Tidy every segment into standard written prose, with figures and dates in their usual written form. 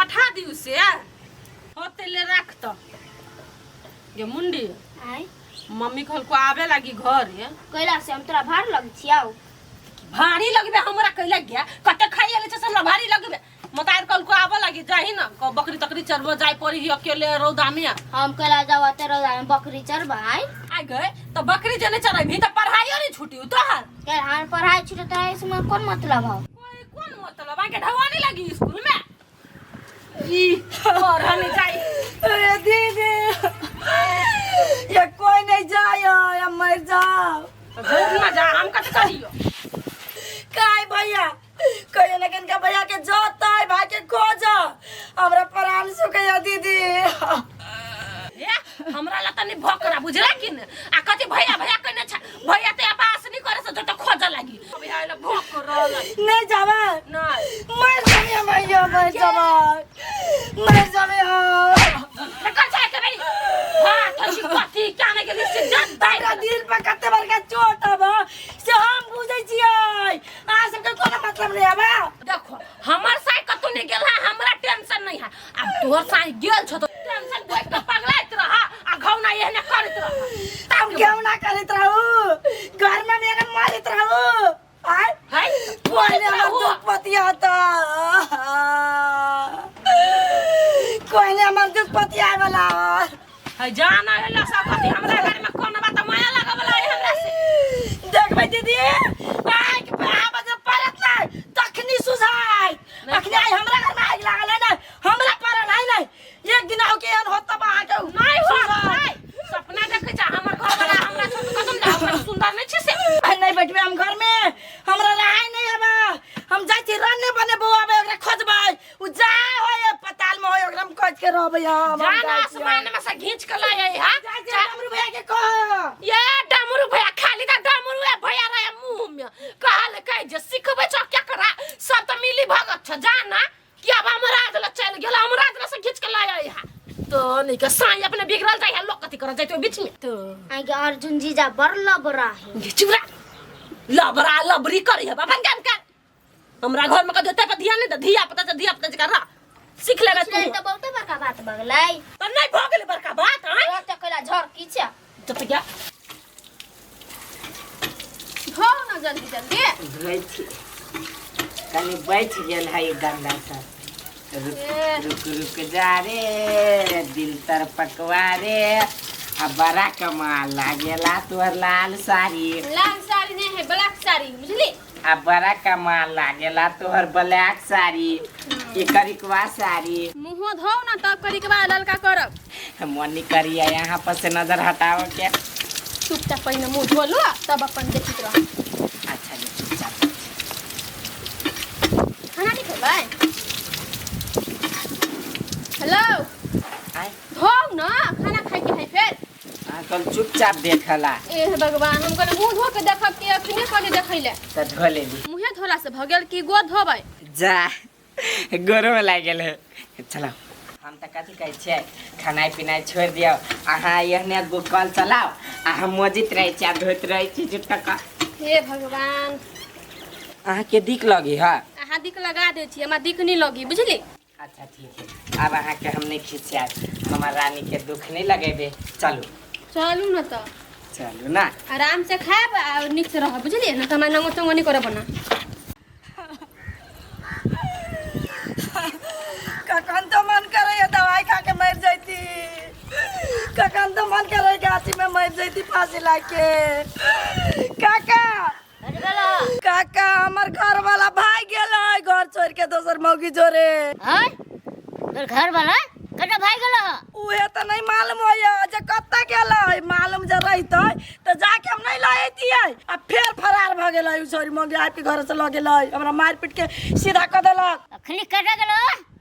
पठा दियौ से होते ले राख तो गे मुंडी। आय। मम्मी कहलको आवे लागी घर ये। कैला से हम तोरा भार लग छियौ? भारी लगबे हमरा कैला गया कते खाई आले छै से हमरा भारी लगबे। मतार कहलको आवे लागी जाही ना बकरी तकरी चरबो जाय पड़ी ही अकेले रौदा में। हम कैला जाओ ते रौदा में बकरी चरबै? आ गए तो बकरी जने चरबी त पढ़ाइयो नहीं छूटी तोहर। कैला हम पढ़ाई छूटे त इसमें कौन मतलब हौ? कोई कौन मतलब आके ढवानी लगी स्कूल में ई पढ़ने जाई। अरे दीदी ये कोई नहीं जाए हम मर जाओ। जरूर ना जा हम कत करियो। काय भैया कहियो ना किनका भैया के जोता है भाई के खोज हमरा प्राण सुखैया दीदी। ए हमरा ला तनी भोकरा बुझला कि न आ कथि भैया भैया कहने छ भैया ते आवास नहीं करे से जत खोज लागी भैया ला भोकरा नहीं जावा नहीं मर जाबे भैया मर जाबा मर जाबे हम। निकल जाए के भाई हां थसी कथि क्या नहीं गेली से जत दाई हमरा दिल पर कते बड़का चोट आब से हम बुझै छियै अहाँ सबके कोनो मतलब नहीं आबा। देखो हमर साई कतौ नहीं गेल है हमरा टेंशन नहीं है अब तोहर साई गेल छ तो टेंशन देख के पगलाइत रह आ घौना एहने करैत रह। हम क्यों ना करैत रहू घर में मेरे मारैत रहू आय है पहले हमर दुख पतियाता कोई हमर दुख पतियाए वाला है जाना है लसा कथि हमरा घर में कोन बात माया लगवला है हमरा से। देखबै दीदी आइ के बजे पड़त नहीं तखनी सुझाई अखनी आइ हमरा घर में आगि लागल है नहीं हमरा पड़ल है नहीं एक दिन आओ के एहन होत तब अहाँके नहीं हो नहीं सपना देखै छ हमर घर वाला हमरा छोटू कसम दे हमरा सुंदर नहीं छै से। नहीं बैठबे हम घर में हमरा रहाय नहीं हबा हम जाइ छी रन्ने बने बौआ बे ओकरा खोजबै उ जा होय पताल में होय ओकरा हम खोज के रहबै हम। जान आसमान में से घींच के लाए है हां जाइ छी डमरू भैया के कह। ये डमरू भैया खाली त डमरू भैया रहे मुंह में कहल कह जे सिखबै छ क्या करा सब त मिली भगत छ जाना कि अब हमरा दिल चल गेल हमरा दिल से घींच के लाए है तो नहीं के साई अपने बिगड़ल जाय है लोग कथि कर जाय बीच में तो आगे अर्जुन जीजा बड़ लबरा है। चुरा लबरा लबरी करी है अपन काम कर हमरा घर में कदे पर ध्यान नहीं दे धिया पता से धिया पता से कर सीख लेबे तू। तो बहुत बड़का बात बगलै त नहीं भ गेलै बड़का बात हैं तो कैला झर की छ जब गया धो ना जल्दी जल्दी धोइ छी कनि बैठ गेल है गंदा सब। रुक रुक रुक जा रे दिल तर पकवा रे आ बड़ा कमाल लागेला तोहर लाल साड़ी। लाल साड़ी नहीं है ब्लैक साड़ी बुझली। आ बड़ा कमाल लागेला तोहर ब्लैक साड़ी ये करिकवा साड़ी। मुँहो धो ना तब करिकवा ललका करब। मन नहीं करिया यहाँ पर से नजर हटाओ के। चुपचाप पहिने मुँह धो लो तब अपन देखित रह। अच्छा ले चुपचाप। खाना नहीं खेबै? हेलो आय धो ना खाना खाए के है फिर। कल चुपचाप देखला। ए भगवान हम कहले मुँह धो के देखब कि अखने कहले देखैले। त धो लेली। मुँहे धोला से भ गेल कि गोर धोबै? जा गोरो में लागि गेल है। चलो हम त कथी कहै छियै खानाइ पिनाइ छोड़ि दियौ अहाँ एहने गो कल चलाउ आ हम मौजित रहै छी आ धोइत रहै छी जुटका कऽ। हे भगवान अहाँके दिक लगी है? अहाँ दिक लगा दै छी हमरा दिक नहीं लगी बुझली। अच्छा ठीक है अब अहाँके हम नहीं खिसियाब हमर रानी के दुख नहीं लगेबे। चलू चलू ना त चलू ना आराम से खायब आ नीक से रहब बुझलिए ना त हमरा नंगो चंगो नहीं करब ना। कखन तो मन करे दवाई खा के मर जैती कखन तो मन करे गाछी में मर जैती फांसी ला के। काका काका हमर घर वाला भाग गेल है घर छोड़ के दोसर मौगी जोरे। हैं तोर घर वाला कटा भाग गेल? उहे त नहीं मालूम होय जे कत्ता गेल है मालूम जे रहितै त जाके हम नहीं लैतियै आ फेर फरार भ गेल है उ छोरी मौगी आबि के घर से ल गेल है हमरा मारि पीट के सीधा क देलक। अखनी कटा गेल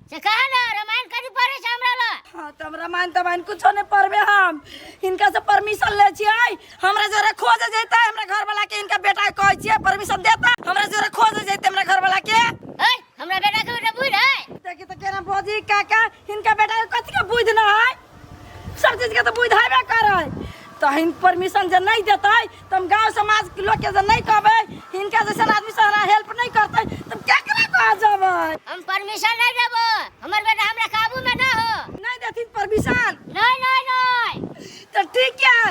से कहा ना रामायण कथी पढ़े छै हमरा ल? हाँ त हम रामायण तमायण कुछो नहीं पढ़बे हम हिनका से परमिशन ले छियै हमरा जरा खोज जैतै हमरा घर वाला के हिनका बेटा के कहै छियै परमिशन देता हमरा जरा खोज जैतै हमरा घर वाला के। ए हमरा बेटा के बेटा बुझ है? देखी त केना भौजी काका हिनका बेटा के कथी के बुझ न है सब चीज के त बुझ हेबे करै त हिन परमिशन जे नहीं देतै त हम गांव समाज के लोग के जे नहीं कहबै हिनका जैसन आदमी से हमरा हेल्प नहीं करतै त केकरा कह जेबै। हम परमिशन नहीं देबो, हमर बेटा हमरा काबू में ना हो। नहीं देथिन परमिशन? नहीं नहीं नहीं। तो ठीक है,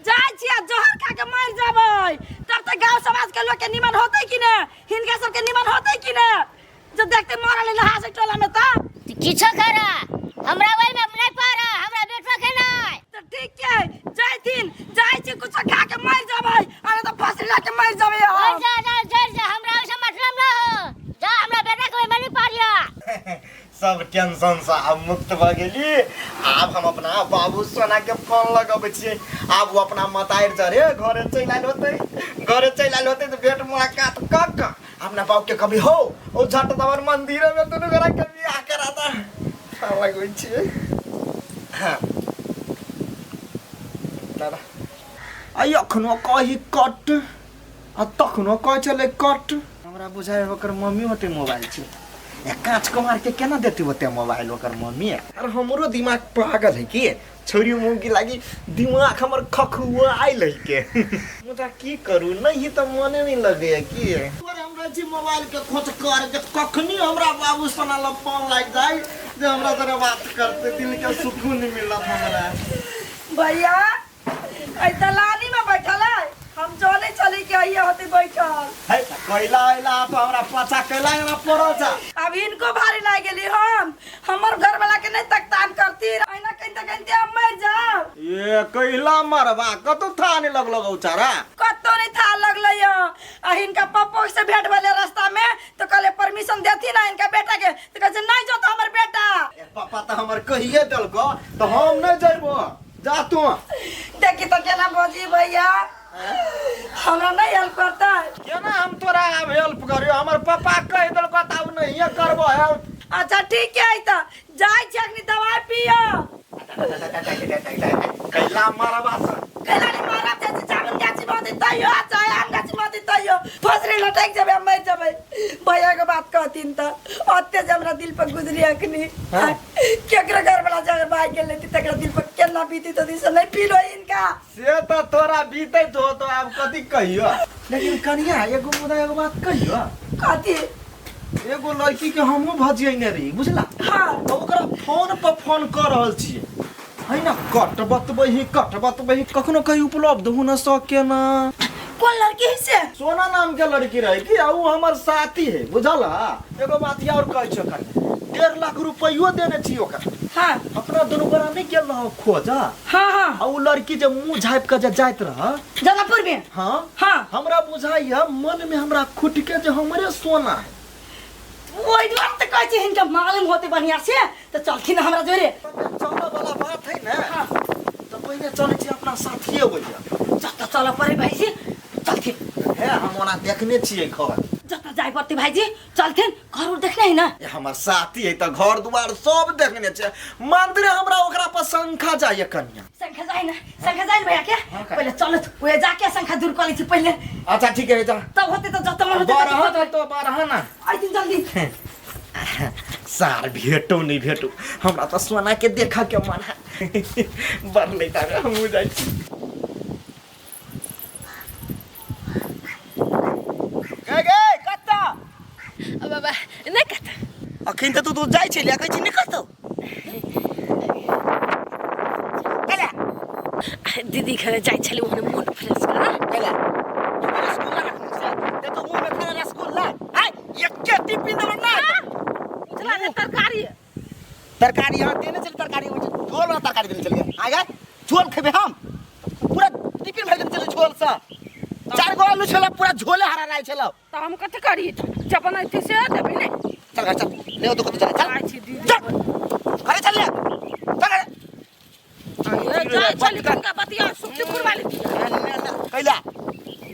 जाइ छी आ जहर खा के मर जेबै। तब तक गांव समाज के लोग के निमन होतै कि ने, हिनका सबके निमन होतै कि ने, जब देखते मरल लहास टोला में। तब किछो कर, हमरा वही में नहीं पारा, हमरा बेटवा के नहीं। तो ठीक है, जाइथिन, जाइ छी कुछ खा के मर जेबै, अरे तो फांसी ला के मर जेबै हम। जा जा जा जा, हमरा ओइसे मतलब ना हो, जा हमरा बेटा के ओहिमे नहीं पारिया। सब टेंशन से आब मुक्त भऽ गेली। आब हम अपना बाबू सोना के फोन लगबै छियै। आब ओ अपना मतारि जरे घरे चलि आयल होतै, घरे चलि आयल होतै तऽ भेंट मुलाकात कऽ कऽ अपना बाप के कभी हो ओ झट दबर मंदिर में दुनू गोरा के बियाह करा दा। फोन लगबै छियै। हाँ दादा आई अखनो कही कट आ तखनो कहै छलै कट। हमरा बुझाइ ओकर मम्मी होतै मोबाइल छै, काँच कुमार के केना देती ओते मोबाइल ओकर मम्मी। अरे हमरो दिमाग पागल है कि छोरी मुँह लागी दिमाग हमर खखुआ आयल है के। मुदा की करू, नहीं तो मने नहीं लगे कि हमरा जी मोबाइल के खोज कर जे कखनी हमरा बाबू सोना लग फोन लाग जाए जे हमरा जरा बात करते दिल के सुकून मिलत हमरा। भैया ऐ दलानी में बैठल है, हम जाने चले के आइए होते बैठल है। कैला आइला तो हमरा पाछा कैला हमरा पड़ल छा। अब इनको भारी लाग गेली, हम हमर घर वाला के नहीं तकतान करती, ऐना कहीं त कहीं हम मर जाओ। ये कैला मरबा कतौ था नहीं लगलो गौचारा, कतौ नहीं था लगलो यो। आ इनका पप्पो से भेंट भेले रास्ता में तो कहले परमिशन देती ना इनका बेटा के, तो कहे नहीं जो तो हमर बेटा। ए पापा त हमर कहिए देलको तो हम नहीं जइबो, जा तू। देखी तो केना बजी भैया, हमरा नहीं हेल्प करता है। केना हम तोरा आब हेल्प करियो, हमर पापा कहि देलको त आब नहीं करबो हेल्प। अच्छा ठीक है, त जाय छी अखनी दवाई पियो। कैला मरबा से कैला नहीं मारब, जे जामुन गाछी में होती तैयो, आ चाहे आम गाछी में होती तैयो, फसरी लटक जेबै हम मर जेबै। भैया के बात कहथिन त ओते जे हमरा दिल पर गुजरी अखनी। केकरो घर वाला जगह भाग गेल लेती तकरा दिल पर केना बीती तो दिस नहीं फील होई इनका। से त तोरा बीते तो तो आब कथी कहियो। लेकिन कनिया एगो मुदा एगो बात कहियो। कथी? एगो लड़की के हमहूँ भजियने रही बुझला। हाँ। तो ओकरा फोन पर फोन कर रहल छियै है ना, कट बतबही कट बतबही, कखनो कहीं उपलब्ध हो न सके ना। कौन लड़की है से? सोना नाम के लड़की रहे कि आ उ हमर साथी है बुझला। एगो बात और कहै छौ कनिया, 1.5 लाख रुपैयो देने छी ओकरा। हाँ। अपना दुनू गोरा नहीं गेल रहो खोजा। हाँ हाँ। आ उ लड़की जे मुँह झाँपि के जे जाइत रह जनकपुर में। हाँ हाँ। हमरा बुझाइया मन में हमरा खुट के जे हमरे सोना है। ओहि दुआरे तऽ कहै छी हिनका मालूम होते बढ़िया से तऽ चलथिन हमरा जोरे। चलऽ वाला बात है ना। हाँ। तो पहिने चलै छी अपना साथिये होइया। जतऽ चलऽ पड़े भाईजी चलथिन। हे हम ओना देखने छियै घर। जतऽ जाय पड़तै भाईजी चलथिन, घर उर देखने है ना। ए हमर साथी है तऽ घर दुआर सब देखने छै। मंदिर हमरा ओकरा पर शंखा जाइए कनिया। शंखा जाय ना, शंखा जाय भैया के पहिले चलत ओए जाके शंखा दूर कऽ लै छी पहिले। अच्छा ठीक है जा। तब होते तऽ जतऽ मन होते बारह ततऽ तो बारह ना। आइथिन जल्दी। सार भेटो नहीं भेटो, हमरा तऽ सोना के देखा के मन है। बढ़लै तारे हमहूँ जाइ छी। गे गे कत्ता? बाबा नहीं कत्ता। अखन तऽ तू जाइ छलियै, कहै छी नहि कतौ। कैला? दीदी घरे जाइ छली ओहने मूड फ्रेश करा। कैला? रसगुल्ला रखने छै। देखो मुँह में खाना रसगुल्ला। आय एके टिफिन देलौ ना। बुझला ने तरकारी। तरकारी हां देने छली, तरकारी होइ छै झोल वाला तरकारी देने छलियै। आय गे झोल खेबै हम, पूरा टिफिन भरि देने छलियै झोल से। 4 गो आलू छला पूरा झोले हरा रहल छलौ। तऽ हम कथी करी, जब बनैती से देबै ने। चल घर चल, ले तो कतौ चल चल। जाइ छी दीदी। चल घरे चल ले, चल घरे। जाइ छली तिनका बतिया सुखतीपुर वाली। कैला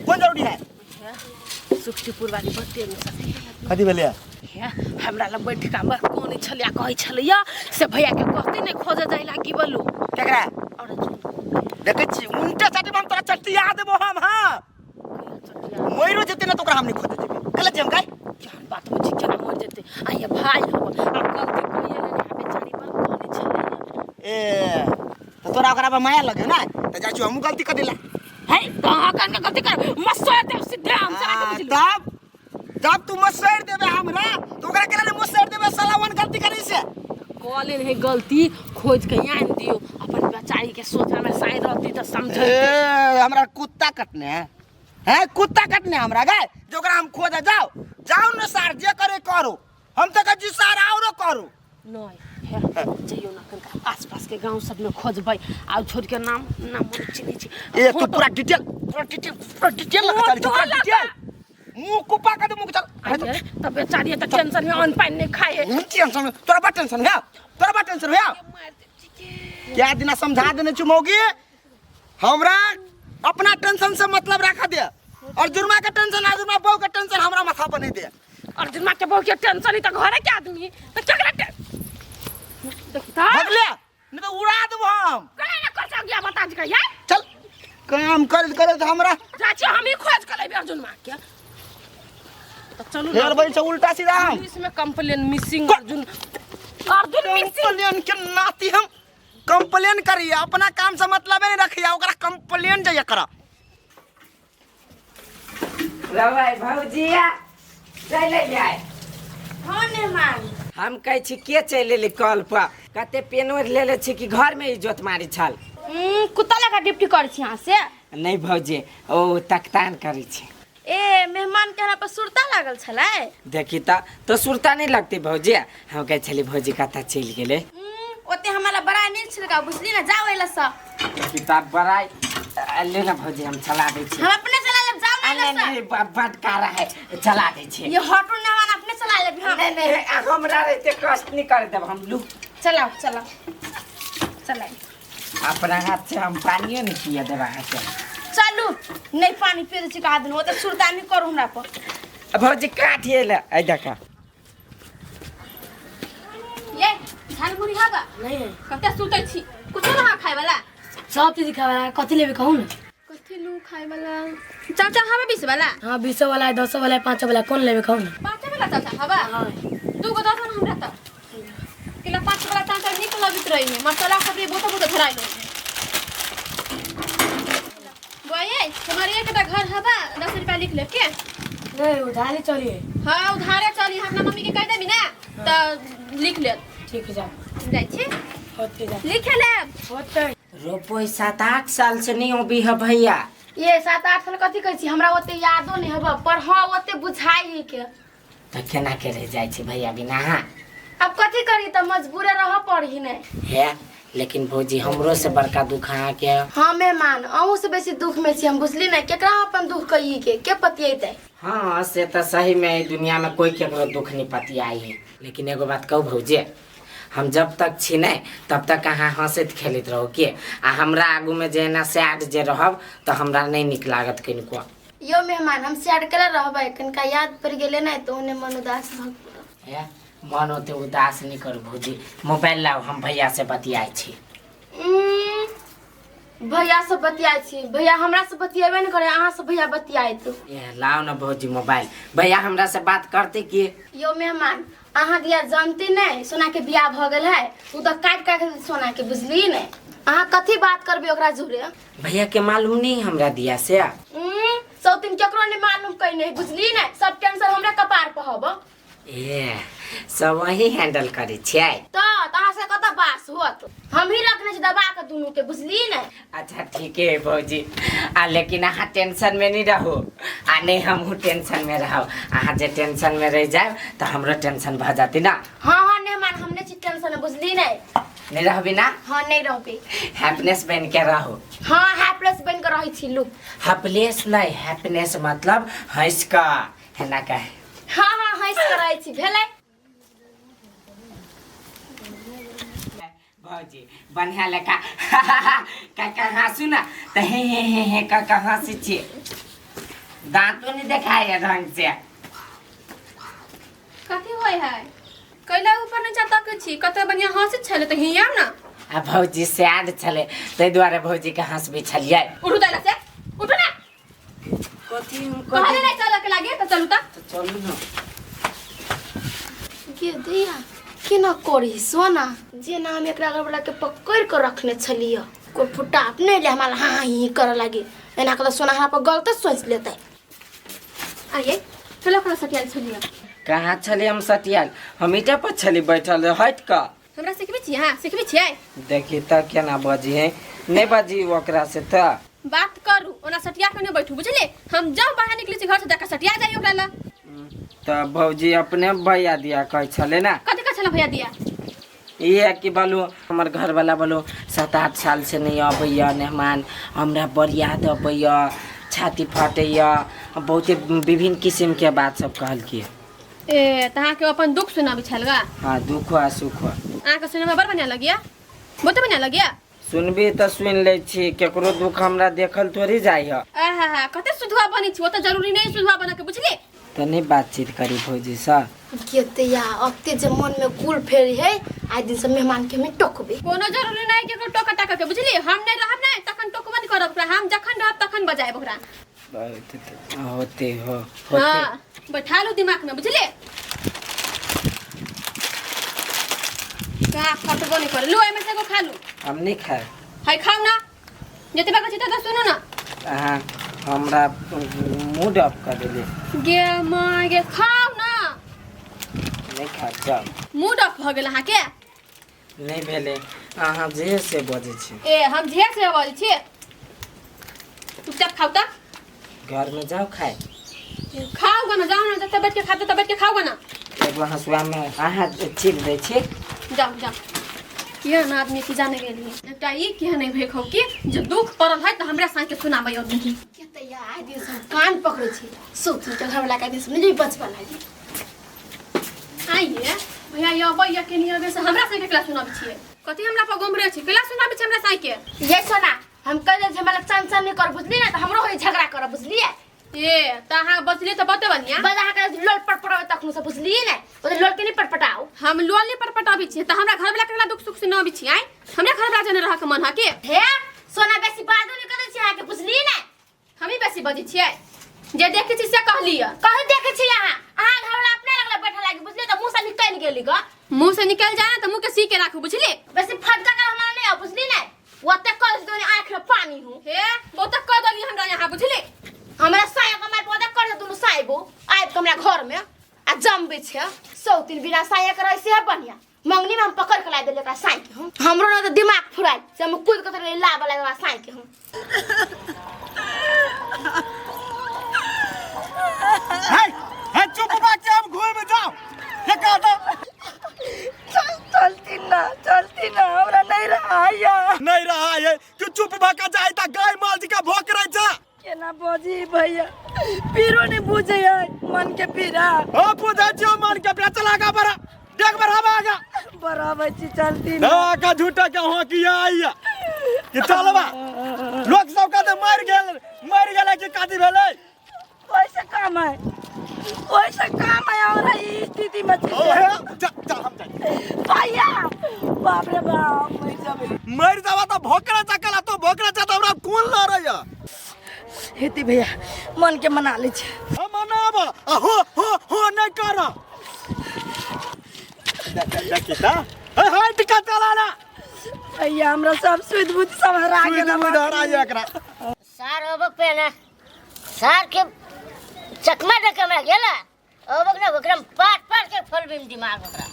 कोन जरूरी है? सुखतीपुर वाली बते में सखी। कथी भेलै? हमरा लग बैठ के हमर कोन छलिया कहै छलिया से भैया के कहती नहीं खोजे जाय लागी बोलू। केकरा? और देखै छी उनटा चाटी हम तोरा चटिया देबो हम। हां मरो जेते ना तो ओकरा हम नहीं खोजे जेबै। गलत जे हम काय केहन बात में छी, केना मर जेते। आ ये भाई हम आ गलती कइए लेने हा बेचारी पर कोन छलिया। ए तो तोरा ओकरा पर माया लगे ना त जाइ छी हमहूँ गलती कर देला। है कहाँ कहाँ गलती कर मसो देव सीधे हम से आके बुझली। तब जब तू मसैर देबे हमरा तो ओकरा केना ने मसैर देबे साला वन गलती करी से कऽ लेने है गलती खोज के आनि दियौ अपन बेचारी के सोचा में साइ रहती तऽ समझे ए हमरा कुत्ता कटने है हैं कुत्ता कटने हमरा गए जो ओकरा हम खोजे जाओ जाओ न सार जे करे करो हम तो कह जी सार औरो करो नहीं हे जइयो ना कनका आस पास के गांव सब में खोजबै आ छोड़ के नाम नाम मन चिन्है छी ए तू पूरा डिटेल पूरा डिटेल पूरा डिटेल लगा चल फोटो पूरा लगा। डिटेल मुंह कुपा के दे मुंह चल अरे तब बेचारी तऽ टेंशन में अन्न पानि नहीं खाए मुंह टेंशन में तोरा बड़ टेंशन है तोरा बड़ टेंशन है क्या दिना समझा देने छु मौगी हमरा अपना टेंशन से मतलब रखा दे और जुर्मा के टेंशन आ जुर्मा बहू के टेंशन हमरा माथा पर नहीं दे और जुर्मा के बहू के टेंशन ही तऽ घरे के आदमी तऽ केकरा देखी तऽ भगले नहीं तो उड़ा देबो हम कहे ना कर गया बता जी कहिया चल काम करत करत हमरा जा छी हम ही खोज के लेबै अर्जुन माँ के तऽ चलू फेर बैठ से उल्टा सीधा हम पुलिस में complain missing Arjun Arjun missing complain के नाती हम कंप्लेन करिए अपना काम से मतलब नहीं रखिए ओकरा कंप्लेन जाइए करा रवाई भौजिया चलि जाय हाँ मेहमान हम कहै छी के चलि एली कल पर कते पेन ओढ़ि लेले छी कि घरमे इज्जत मारी छल कुत्ता लगा ड्यूटी करै छी अहाँ से नहि भौजी ओ तकतान करै छी ए मेहमान के हमरा पर सुरता लागल छलै देखी तऽ तो सुरता नहि लगतै भौजी हम कहै छली भौजी कतऽ चलि गेलै ओते हमरा बड़ा नीक छिलका बुझली ना जाओ एला सँ देखी तऽ बड़ाइ ले ना भौजी हम चला दै छी हम अपने चला लेब जाओ आ, ना नहीं एला सँ नहीं बटकारा है चला दै छी ये होटल ना हम अपने चला लेब हम नहीं नहीं आ, हमरा एते कष्ट नहीं कर देब हम लू चलाओ चलाओ चलाओ अपना हाथ से हम पानियो नहीं पिए देब अहाँके चलू नहीं पानी पी दै छी कहा दिन ओते सुरता नहीं करू हमरा पर भौजी काठ एले एहि देखा ये झालमुड़ी हवा नहीं कते सुतै छी कुछो ना खाय वाला सब चीज खाए वाला कथी लेबे कहू ना कथी लू खाय वाला चाचा हवा 20 वाला हाँ 20 वाला है 10 वाला है 5 वाला है, कौन लेबे कहू ना 5 वाला चाचा हवा दू गो दस हमरा त किला 5 वाला चाचा नीक लगैत रही है मसाला सब रे बोता बोता धराइल रही बोए हमारे एकटा घर हवा 10 रुपया लिख ले के नहीं उधारी चलिए हाँ उधारे चली हमरा मम्मी के कह देबी ना त लिख ले ठीक है जा जाइ छी होते जा लिख लेब होते रोपो 7-8 साल से नहीं अबी है भैया ये 7-8 साल कथी कहै छी हमरा ओते यादो नहीं हब पर हाँ ओते बुझाइ है के तऽ केना के रहि जाइ छै भैया बिना अहाँ अब कथी करी त मजबूरे रह पड़ी ने हे लेकिन भौजी हमरो से बड़का दुख अहाँके हाँ मेहमान अहूँ से बेसी दुख में छी हम बुझली नहीं केकरा अपन दुख कही के के पतियेतै हाँ से तऽ सही में एहि दुनिया में कोई केकरो दुख नहीं पतियाई है लेकिन एगो बात कहू भौजी हम जब तक छी नहीं तब तक अहाँ हंसैत खेलैत रहू के आ हमरा आगू में जे एना सैड जे रहब तऽ हमरा नहीं नीक लागत कनिको यो मेहमान हम सैड केला रहबै कनिका याद पड़ गेलै ने तऽ ओने मन उदास भऽ गेल हे मन ओते उदास नहीं करू भौजी मोबाइल लाउ हम भैया से बतियाइ छी भैया से बतियाइ छी भैया हमरा से बतियेबे नहि करे अहाँ से भैया बतियाइत ए लाओ ना भौजी मोबाइल भैया हमरा से बात करते की यो मेहमान अहाँ दिया जानते नहीं सोना के बियाह भऽ गेल है उ तऽ काटि काटि सोना के बुझली ने अहाँ कथी बात करबै ओकरा जुड़े भैया के मालूम नहीं हमरा दिया से सब दिन केकरो नहीं मालूम कहीं नहीं बुझली ने सब टेंशन हमरा कपार पर हब ए सब वही हैंडल करै छियै तऽ अहाँ से कतऽ बास होत हम ही रखने छी दबा के दुनू के बुझली ने अच्छा ठीक है भौजी आ लेकिन अहाँ टेंशन में नहीं रहू आ नहीं हमहूँ टेंशन में रहब अहाँ जे टेंशन में रह जायब तऽ हमरो टेंशन भऽ जाती ना हाँ हाँ नहीं मान हमने छी टेंशन में बुझली ने नहीं रहबी ना हाँ नहीं रहबी हैप्पीनेस बन के रहू हाँ हैप्पीनेस बन के रहै छी लू हैप्पीनेस नहीं हैप्पीनेस मतलब हंस कऽ है ना कहे हाँ हाँ हंस के रहै छी भेलै भौजी बढ़िया लेखा काका हंसू ना तऽ हे हे हे हे काका हंसी छियै दांतो नहीं देखाय ढंग से कथी होय है कैला ऊपर नीचा तकै छी कते बढ़िया हंसैत छलै तऽ हियाँ ना आ भौजी सैड छलै ताहि दुआरे भौजी के हंसबै छलियै उठू दैला से उठू ना कथी हम कहले नहीं चलऽ के लागे तऽ चलू तऽ चलू ना गे दैया केना करी सोना जेना हम एकरा घरवला के पकड़ के रखने छलियै कोई फुट्टा अपने ले हमारा हाँ ही करऽ लागे एना के तऽ सोना हमरा पर गलत सोच लेतै आइए चलो ओकरा सटियाल छलियै। कहाँ छली हम सटियाल? हम ईटा पर छली बैठल हट कऽ। हमरा सिखबै छी? हाँ सिखबै छियै। देखी तऽ केना बजी है, नहीं बजी ओकरा से तऽ। बात करू, ओना सटिया के नहीं बैठू, बुझलियै? हम जब बाहर निकलै छी घर से जाके सटिया जाइ ओकरा ला। तऽ भौजी अपने भैया दिया कहै छलै ना। कथी कहै छलै भैया दिया? ई है कि बोलू हमर घरवाला बोलू 7-8 साल से नहीं अबैया मेहमान, हमरा बड़ याद अबैया, छाती फटैया, बहुते विभिन्न किस्म के बात सब कहलकै। ए तऽ अहाँके अपन दुख सुनाबै छल गा? हाँ, दुख आ सुख। अहाँके सुनैमे बड़ बढ़िआँ लगैया, बहुते बढ़िआँ लगैया। सुनबी तऽ सुनि लै छी, केकरो दुख हमरा देखल थोड़ी जाइ है। आहा कते सुधुआ बनै छी, ओ तऽ जरूरी नहीं सुधुआ बना के, बुझलियै? तऽ नहीं बातचीत करी भौजी सँ। केते या अते जे मन में कुल फेरी है, आइ दिन से मेहमान के हमें टोकबे। कोनो जरूरी नहीं केकरो टोका टाका के, बुझलियै? हम नहीं रहब नहीं तखन टोकबो नहीं करब ओकरा, हम जखन रहब तखन बजायब ओकरा। होते हो होते। हाँ बैठा लो दिमाग में, बुझलियै? का फटबो नहीं करे, लो एमे से एगो खा लू। हम नहीं खाए। है खाओ ना, जते बात छै त सुनू ना। अहाँ हमरा मूड ऑफ कर देली। गे माँ गे, खाओ ना। नहीं खा, जाओ। मूड ऑफ भ गेल अहाँ के? नहीं भेलै, अहाँ जे से बजै छी। ए हम जे से बजै छी, चुपचाप खाओ त। घर में जाओ खाए। खाओ गा ना, जाओ ना, जते बैठ के खाते त बैठ के खाओ गा ना। एगो हंसुआ में अहाँ चीर दै छी। जाओ जाओ। केहन आदमी की जाने गेलियै, एकटा ई केहन नहीं भेख हो कि जे दुख पड़ल है त हमरा साँझ के सुनाबै नहीं। केते या आइ दिन से कान पकड़ै छी, सोच के घरवाला के दिन से नहीं बचबा लागी। आइए भैया ये अबैया के नहीं अबे से हमरा साँझ के केला सुनाबै छियै? कथी हमरा पर गोमरे छी, केला सुनाबै छी हमरा साँझ के? ये सोना हम कह दे हमरा चंचल नहीं कर, बुझली ना, त हमरो होई झगड़ा कर, बुझलियै? ए त अहाँ बजलियै त बते बनिया। बस अहाँ के लोल पटपटाबै तखनो से, बुझलियै ने? ओ लोल के नहीं पटपटाउ। हम लोल नहीं पटपटाबै छियै त हमरा घरवाला केला दुख सुख सुनाबै छियै? आइ हमरा घरवाला जने रह के मन ह के? हे सोना बेसी बाजो नहीं करै छी अहाँ के, बुझलियै ने? हम ही बेसी बजै छियै, जे देखै छी से कहलियै। कहीं देखै छी अहाँ, अहाँ घरवाला अपने लगले बैठल लागी, बुझलियै? त मुँह से निकलि गेली ग। मुँह से निकलि जाय त मुँह के सी के राखू, बुझलियै? बेसी फटका कर हमरा नहीं आउ, बुझली ने? ओते कह दो आँख में पानी हूँ। हे बहुते कह देलियै हमरा यहाँ, बुझलियै? हमरा साया के मार पौधा कर दुनु साइबो आबि के हमरा घर में आ जमबै छै। सौतिन बिना साया के रहै से बढ़िया, मंगनी में हम पकड़ के ला देलियै ओकरा साई के हम। हमरो ना त दिमाग फुराइ से हम कूद के तोरे लाबऽ लागल ओकरा साई के हम। हे हे चुप बा के हम घूमे जाओ। हे कह दो। चल चलती ना, चलती ना, हमरा नहीं रहा या। नहीं रहा है तू चुप बा का जाय त गाय माल जी का भोक रहे जा। केना बजी भैया, पीरो नहीं बुझे है मन के पीरा। ओ बुझे छियो मन के पीरा, चला गा बरा देख बराबर आगा बराबर छी चलती ना। ना का झूठा के हो कि आइया कि चलबा लोग सब कहते मर गेल, मर गेल कि कादी भेलै। ओइसे काम है, ओइसे काम है हमरा ई स्थिति में छी। ओ हे जा जा हम जाई भैया बाप रे बाप मर जाबे। मर जाबा त भोकरा चकला तो भोकरा चा त हमरा कोन लड़ैया। हेती भैया मन के मना ले छी। हम मनाब आ हो हो हो नहीं कर। देखी त ए हट के चला ना भैया, हमरा सब सुध बुध सब हरा गेल। सुध बुध हरा गेल एकरा। सार अबक पे ना सार के चकमा दे के हमरा गेला अबक ना ओकरा पाट पाट के फलबिम दिमाग ओकरा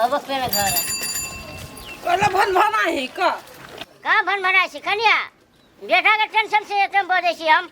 अबक पे ना घर कहला भन भना है का का भन भना छी कनिया बेटा के टेंशन से एकदम बजै छी हम।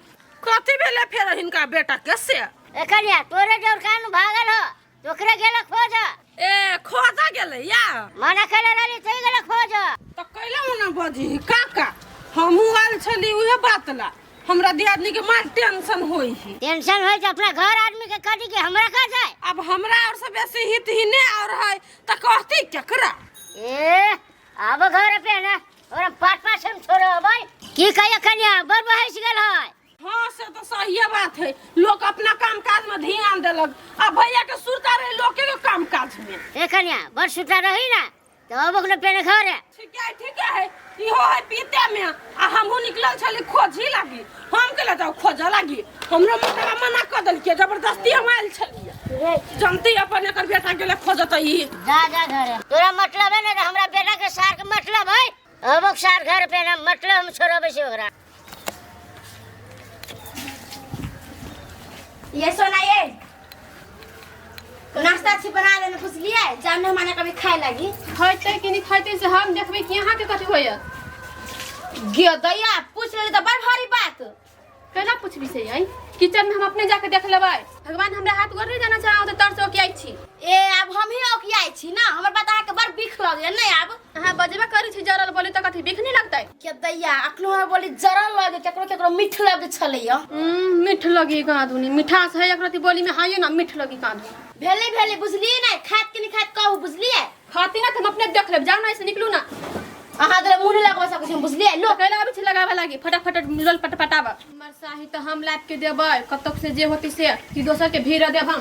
कथी भेलै फेर हिनका बेटा के से? ए कनिया तोरे जोर कान भागल हो ओकरे गेल खोज। ए खोजा गेलै या मना कैले रहली तै गेल खोज। त कैला मना बजी काका, हमहूँ आयल छली उहे बात ला, हमरा दियादनी के मार टेंशन होई है। टेंशन होई त अपना घर आदमी के कथी के हमरा का जाए। अब हमरा और से बेसी हित ही ने और है त कहती केकरा। ए अब घर पे ना और पाट पाट हम छोड़ो भाई की कहिया कनिया बड़ बहस गेल है। हाँ से तो सही बात है, लोग अपना काम काज में ध्यान देलक आ भैया के सुरता रहे लोग के काम काज में। ए कनिया बड़ सुरता रही ना तो अब ओकरा पेने घर है। ठीक है ठीक है, इहो है पीते में आ हमहू निकलल छली खोजी लागी, हम के जाओ खोज लागी, हमरो मतलब मना कर देलके जबरदस्ती हम आयल छलियै। जनती अपन एकर बेटा गेले खोजत ई। जा जा घर तोरा मतलब है ना हमरा बेटा के सार के मतलब है। अब सार घर पे ना मतलब हम छोड़बै छी ओकरा। ये सोना ये नाश्ता अच्छी बना लेने बुझलिए जान हमारे कभी खाए लगी। खैतै कि नहीं खैतै से हम देखबै कि अहाँके कथी होइए। गे दैया पूछ लेली तऽ बड़ भारी बात। केना पूछबी से आई? किचन में हम अपने जाके देख लेबै। भगवान हमरा हाथ गोड़ नहीं जाना चाहो तऽ तर से ओकियाइ छी। ए आब हम ही ओकियाइ छी ना, हमर बात अहाँके बड़ बिख लगैया नहीं आब? अहाँ बजबे करै छी जरल बोली तऽ कथी बिख नहीं लगतै? के दैया अखनो हमरा बोली जरल लगे, केकरो केकरो मीठ लगे छलैया। मीठ लगी कादुनी, मिठास है एकरती बोली में हाइए ना, मीठ लगी कादुनी। भेले भेले बुझलिए नहीं, खात के नहीं खात कहू बुझलिए? खाती ना तऽ हम अपने देख लेब, जाउ ना ऐसे निकलू ना। अहाँ तो मुँह नहीं लगवा सकै छी बुझलिए? लोग कैला आबै छै लगाबे लागी फटाफट लोल पटपटाबऽ। हमर साही तऽ हम लाबि के देबै कतौ से जे होतै से, कि दोसर के भीड़ देब हम।